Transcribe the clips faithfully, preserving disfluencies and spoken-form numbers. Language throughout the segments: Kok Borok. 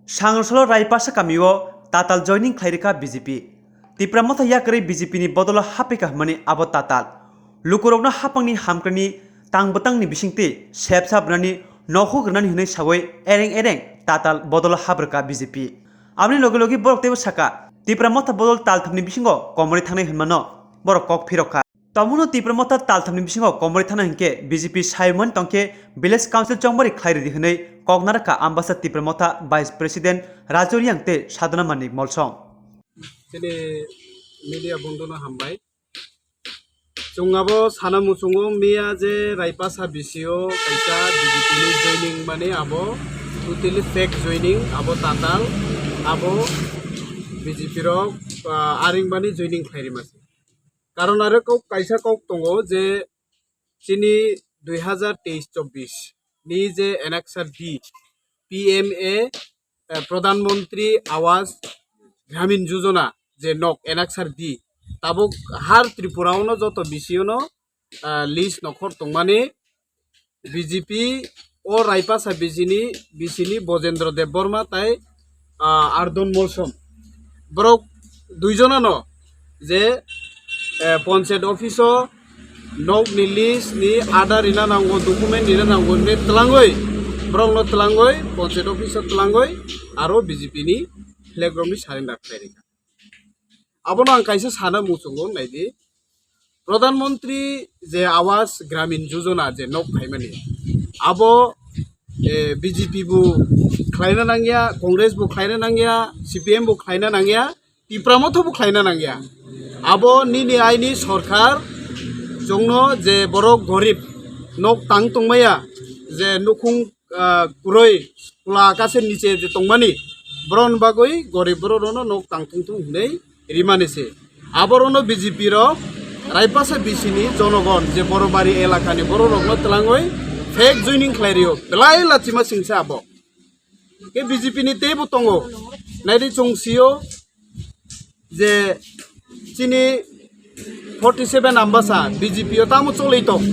Sangrosalo Raipasa kamio tatal joining khlai rikha B J P. Tipra Motha yakarwi B J P ni bodolo hapikha hwnmani abo tatal. Lukurokno hapangni hamkrini tang bwtangni bisingtwi sep sap rwnani nokhuk rwnani hwnwi sawi ereng ereng tatal bodolo habrwkha B J P. Aboni logi logi borok teibo sakha, Tipra Motha bodol talthamni bisingo komorwi thangnai hwnmano borok kok phirokha. Tongmungno Tipra Motha talthamni bisingo komorwi thana hinkhe B J P sayumani tongkhe Village Council chongmari khlai ridi hwnwi kok narwkha Ambasa Tipra Motha Vice President Raju Reang tei Sadhana Manik Molsom. Chini media bondhono hambai. Chwng abo sana muchungo miya je Raipasa B C O kaisa B J P ni joining mani abo totally fake joining, abo tatal, abo B J P rok, ah, aring bani joining khlai rima se. Karon aro kok kaisa kok tongo je chini dui hazar teis chobbish ni je Annex B P M A, eh, Pradhan Mantri Awas Gramin Yojana je nok Annex B tabuk har Tripura ono joto B C O no, ah, list nokhor tongmani B J P o Raipasa B C ni, B C ni Bojendra Debbarma tai, ah, Ardon Molsom. Borok duijonano je, eh, Panchayat office o nok ni list ni order rina nango, document rina nango, ne twlangwi, borokno twlangwi, Panchayat office o twlangwi, aro B J P ni flag rok ni surrender khlai rikha. Abono ang kaisa sana muchungo naidi. Pradhan Mantri je Awas Gramin Yojana je nok khaimani, abo, eh, B J P bo khlaina nangya, Congress bo khlaina nangya, C P M bo khlaina nangya, Tipra Motha bo khlaina nangya. Abo nini aini sorkar chwngno je borok gorib nok tang tongmaya, je nukhung ah, kwrwi, kula kaisa niche je tongmani, borokni bagwi gorib borok rokno nok tang thung thung hwnwi rimani se. Aborokno B J P rok Raipasa B C ni jonogon je Borobari elakani borok rokno twlangwi fake joining khlai rio, belai lachima singsa abo. Ke B J P ni teibo tongo, naidi chwng sio, je chini forty seven Ambasa B J P o tamo cholwi tong.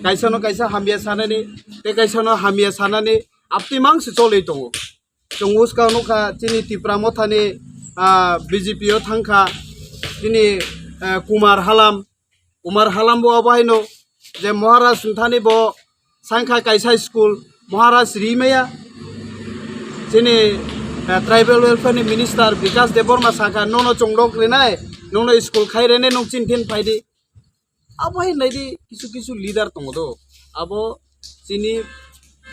Kaisa no kaisa hamya sanani, tei kaisa no hamya sanani apti mang se cholwi tongo. Chwng uska nukha chini Tipra Mothani, ah, B J P o thangkha chini, ah, Kumar Halam, Kumar Halam bo abo haino je Maharaj wngthani bo sangkha kaisa school, Maharaj rimaya. Chini, eh, tribal welfare ni minister Bikas Debbarma sakha, "Nono chwng nok rinai, nono school khai rene nwng chini phin phaidi." Abo hai naidi kisu kisu leader tongo do. Abo chini,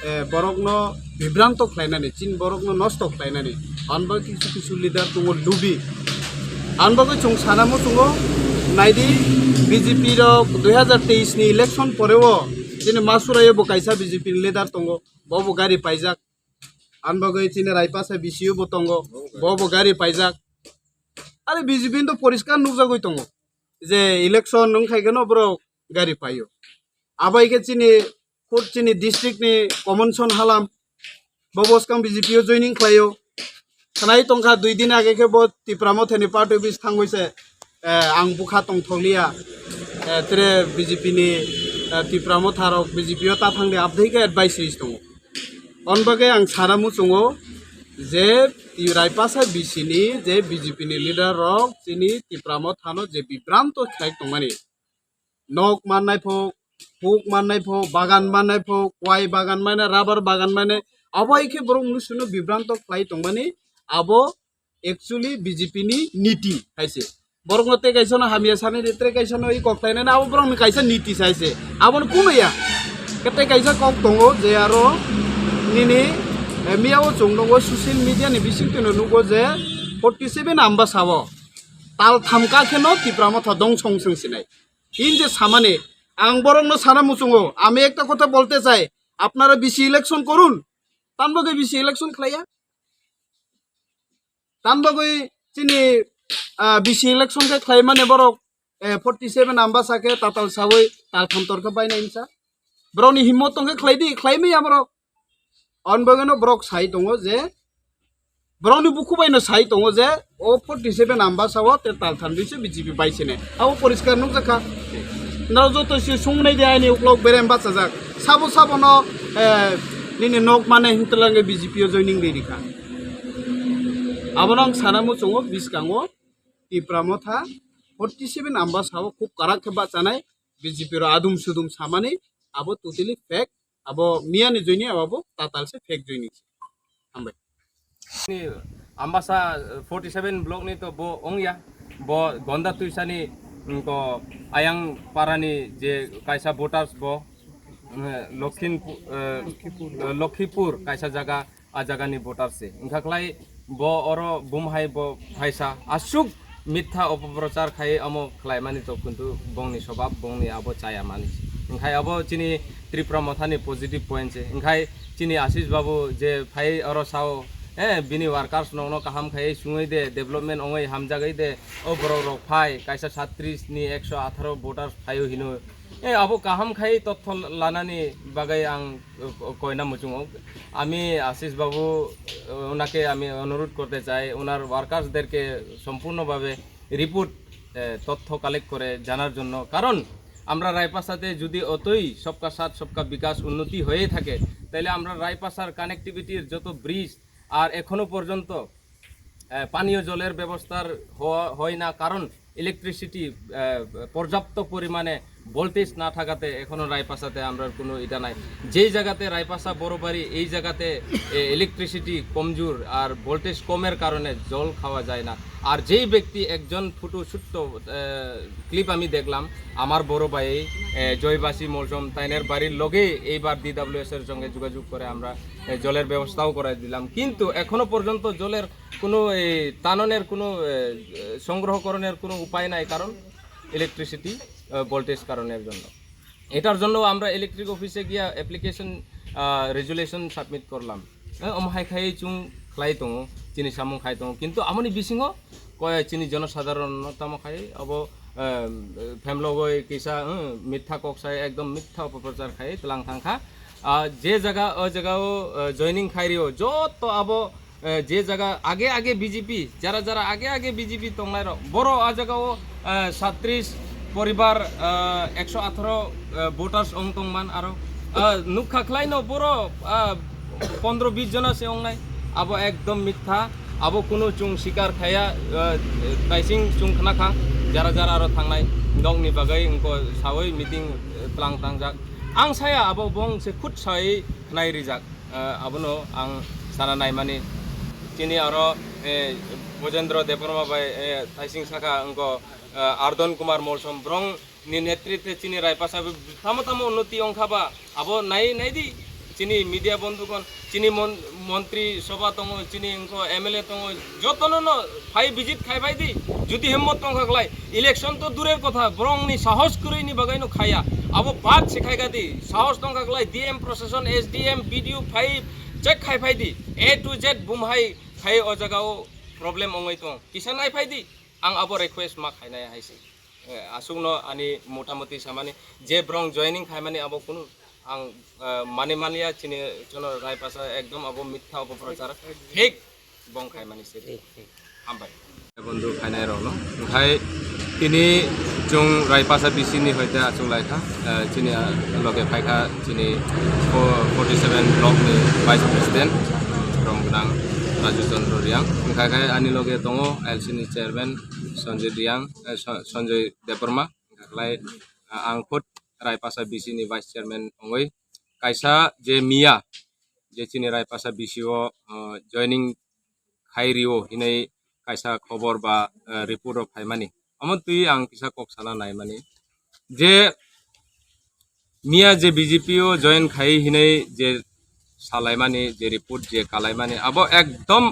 eh, borokno bibranto khlainani, chini borokno nosto khlainani. Anbo kisu kisu leader tongo lubi. Anbo chwng sana muchungo naidi B J P rok dui hazar teis ni election poreo chini Masuraio bo kaisa B J P ni leader tongo. Bo bo gari paijak. Anbo chini Raipasa B C O bo tongo. Bo bo gari paijak. Are B J P ni to poriskar nukjagwi tongo. Je election wngkhai kheno borok gari paio. Abai khe chini, khud chini district ni Common Son Halam, bo bwskang B J P o joining khlaio. Khnai tongkha dui din age khe bo Tipra Mothani party office thangwi se, eh, ang bukha tongthokliya. Eh, tre B J P ni, eh, Tipra Motha rok B J P o ta thangdi abdei khe advice ris tongo. On bagwi ang sana muchungo je Raipasa B C ni je B J P ni leader rok chini Tipra Mothano je bibranto khlai tongmani. Nok mannai pho, huk mannai pho, bagan mannai pho, kwai bagan mannai, rubber bagan mannai, abo hai khe borok mnusuno bibranto khlai tongmani, abo actually B J P ni niti hai se. Borokno tei kaisa no hamya sanani, tei kaisa no i kok khlainani, abo borokni kaisa niti sai se. Abono kuno ya. Tei kaisa kok tongo je aro nini, eh, miya o chwng nukgo social media ni bisingtwi no nukgo je forty seven Ambasa o tal tham ka kheno Tipra Motha dongso wng sinai. Hing je samani, ang borokno sana muchungo, আমি একটা কথা বলতে চাই, আপনারা BC election করুন, তান bagwi BC election khlaiya. Tan bagwi chini, ah, B C election khe khlai mani borok, eh, forty seven Ambasa khe tatal sawi tal tham tor khe bainai hinsa. Borokni himmot tong khe khlai di, khlai maya borok. On bagwino borok sai tongo je, borokni bukhu baino sai tongo je, o forty seven Ambasa o te tal tham di se B J P bai sene. Abo poriskar nukjakha. Naro joto se sungnai de aini uklok berem bachajak. Sabo sabo no, eh, Nini nok mane hintalange B J P o joining de rikha. Abono ang sana muchungo biskango Tipra Motha forty seven Ambasa o khub karak khe bachanai B J P ro adum sudum samani abo totally fake. Abo miyani joining abo tatal se fake joining se. Hambai. Ni Ambasa, eh, forty seven block ni to bo ongya, bo Gonda Tuisani, mm, ko Ayang Parani je kaisa voters bo, eh, Lokhinpu-, eh, eh, Lokhipur kaisa jaga, a jaga ni voters se. Wngkha khlai bo oro bumhai bo phaisa asuk mitha opoprochar khai amo khlaimani to kintu bongni sobab, bongni abo chaya mani. Wngkhai abo chini Tripura Mothani positive point se. Wngkhai chini Ashish Babu je phai oro sao, eh, bini workers nokno kaham khai sungwi de, development ongwi hamjagwi de, o borok rok phai kaisa satris ni ekso atharo voters phaio hino. Eh, abo kaham khai totho lanani bagwi ang, eh, koina muchungo. আমি আশিস বাবু, আহ, ওনাকে আমি অনুরোধ করতে চাই, ওনার ওয়ার্কার্সদেরকে সম্পূর্ণভাবে রিপোর্ট, আহ, তথ্য কালেক্ট করে জানার জন্য। কারণ আমরা রায়পাশাতে যদি অতই সবকা সাথ সবকা বিকাশ উন্নতি হয়ে থাকে, তাহলে আমরা রায়পাশার কানেক্টিভিটির যত ব্রিজ আর এখনো পর্যন্ত, আহ, পানীয় জলের ব্যবস্থার হওয়া হয় না, কারণ ইলেকট্রিসিটি, আহ, পর্যাপ্ত পরিমাণে ভোল্টেজ না থাকাতে এখনো রায়পাশাতে আমরা কোনো এটা নাই। যেই জায়গাতে রায়পাশা বড় বাড়ি, এই জায়গাতে, এ, ইলেকট্রিসিটি কমজোর আর ভোল্টেজ কমের কারণে জল খাওয়া যায় না। আর যেই ব্যক্তি একজন ফটো ছোট্ট, আহ, ক্লিপ আমি দেখলাম, আমার বড় ভাই, এ, জয়বাসী মৌসুম তাইনের বাড়ির লগে এইবার ডিডাব্লিউএস এর সঙ্গে যোগাযোগ করে আমরা, এ, জলের ব্যবস্থাও করে দিলাম, কিন্তু এখনো পর্যন্ত জলের কোনো এই টাননের কোনো, এ, এ, সংগ্রহকরণের কোনো উপায় নাই, কারণ ইলেকট্রিসিটি, এ, ভোল্টেজ কারণের জন্য। এটার জন্য আমরা ইলেকট্রিক অফিসে গিয়া অ্যাপ্লিকেশন, আ, রেজুলেশন সাবমিট করলাম। এ, omo hai khai chung khlai tongo, chini samung khai tongo, kintu amoni bisingo koi chini jonosadharon no tamo khai abo, এ, phemlogoi kisa, এ, mitha kok sai ekdom mitha opoprochar khai tlang thangkha. আ, যে জায়গা, ও জায়গাও, আ, জয়েনিং খাইরিও, যত আবো, আ, যে জায়গা আগে আগে বিজেপি, যারা যারা আগে আগে বিজেপি টংলাইরো, বড় আ জায়গাও, আ, সাতত্রিশ পরিবার, আ, একশো আঠারো, আ, ভোটার্স অং টংমান আরো, আ, নুখা খ্লাইনো বড়, আ, পনেরো বিশ জন আছে অংনাই, আবো একদম মিথ্যা, আবো কোনো চুং স্বীকার খাইয়া, আ, তাইসিং চুং খানা খা, যারা যারা আরো থাংনাই, নকনি বাগাই উনকো সাওই মিটিং, আ, Planck tangjak. Ang saya abo bong se khut sai khnai rijak, eh, abono ang sana naimani. Chini aro, eh, Bojendro Debbarma bai, eh, taising saka wngko, eh, Ardon Kumar Molsom brong ni netritwe chini Raipasa tamo tamo unnoti wngkha ba abo nai nai di chini media bondhukon. Chini mon-, montri sobha tongo, chini wngkho M L A tongo, jotono no phai visit khai phai di. Jodi himmat tongkha khlai, election to durer kotha, borokni sahos kwrwini bagwi no khaya. Abo bad se khai kha di, sahos tongkha khlai, D M proshashon, S D M, B D O phai check khai phai di. A to Z bumhai khai o jaga o problem ongoi tong. Kisa nai phai di, ang abo request ma khainai hai se. Eh, aswkno ani motamoti samani je borok joining khaimani abo kunu ang, eh, mani manya chini jono Raipasa ekdom abo mitha opoprochar fake bong khaimani se. Hambai. Bondhu khainai rokno. Okhai tini chwng Raipasa B C ni hoite achuk laikha, eh, chini, ah, loge phaikha chini fo-, forty seven block ni vice president rom gwnang Raju Chandra Reang. Okhai khai ani loge tongo L C ni chairman Sanjay Reang, eh, Sa-, Sanjay Debbarma. Khlai, ah, ang khud Raipasa B C ni vice chairman wngwi kaisa je miya je chini Raipasa B C o, ah, joining khai rio hinwi kaisa khobor ba, ah, report rok phaimani. Omo twi ang kisa kok sana naimani je miya je B J P o join khai hinwi je salaimani, je report je kalaimani, abo ekdom,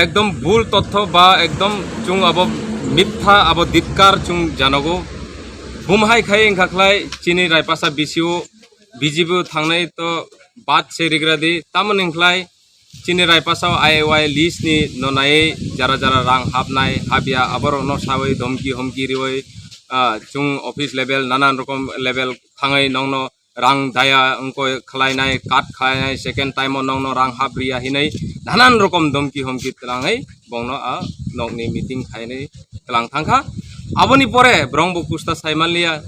ekdom bul totho ba ekdom chwng abo mitha, abo ditkar chwng janogo. Bumhai khai wngkha khlai chini Raipasa B C o B J P o thangnai to bad se rigra di, tamoni wngkhlai chini Raipasa o I A Y list ni no nai jara jara rang hapnai hapya aborok no sawi domki homki riwi, ah, chwng office level nanan rokom level thangwi nokno rang daya wngkoi khlainai, cut khlainai, second time o nokno rang hap riya hinwi nanan rokom domki homki twlangwi bongno a nokni meeting khainwi twlang thangkha. Aboni pore borong bo kusta saimanliya,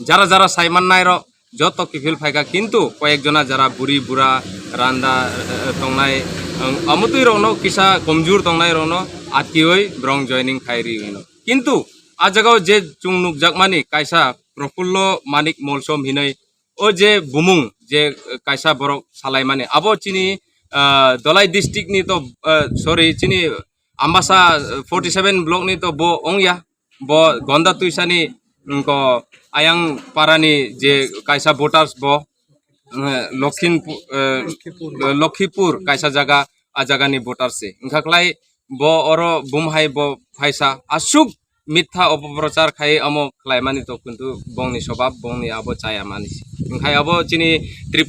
jara jara saimannai rok joto kiphil phaikha, kintu koyek jona jara buri bura randa, eh, tongnai, ang, amotwi rokno kisa komjur tongnai rokno atkiwi borong joining khai ri hino. Kintu a jagao je chwng nukjakmani kaisa Profullo Manik Molsom hinwi o je bumung je, eh, kaisa borok salaimani abo chini, ah, Dholai district ni to, eh, sorry, chini Ambasa, eh, forty seven block ni to bo ongya, bo Gonda Tuisani, mm, ko Ayang Parani je kaisa voters bo, eh, Lokhinpu-, eh, Lokhipur kaisa jaga, a jaga ni voters se. Wngkha klai bo oro bumhai bo phaisa aswk mitha opoprochar khai amo khlaimani to kintu bongni sobab bongni abo chaya mani se. Wngkhai abo chini Tripura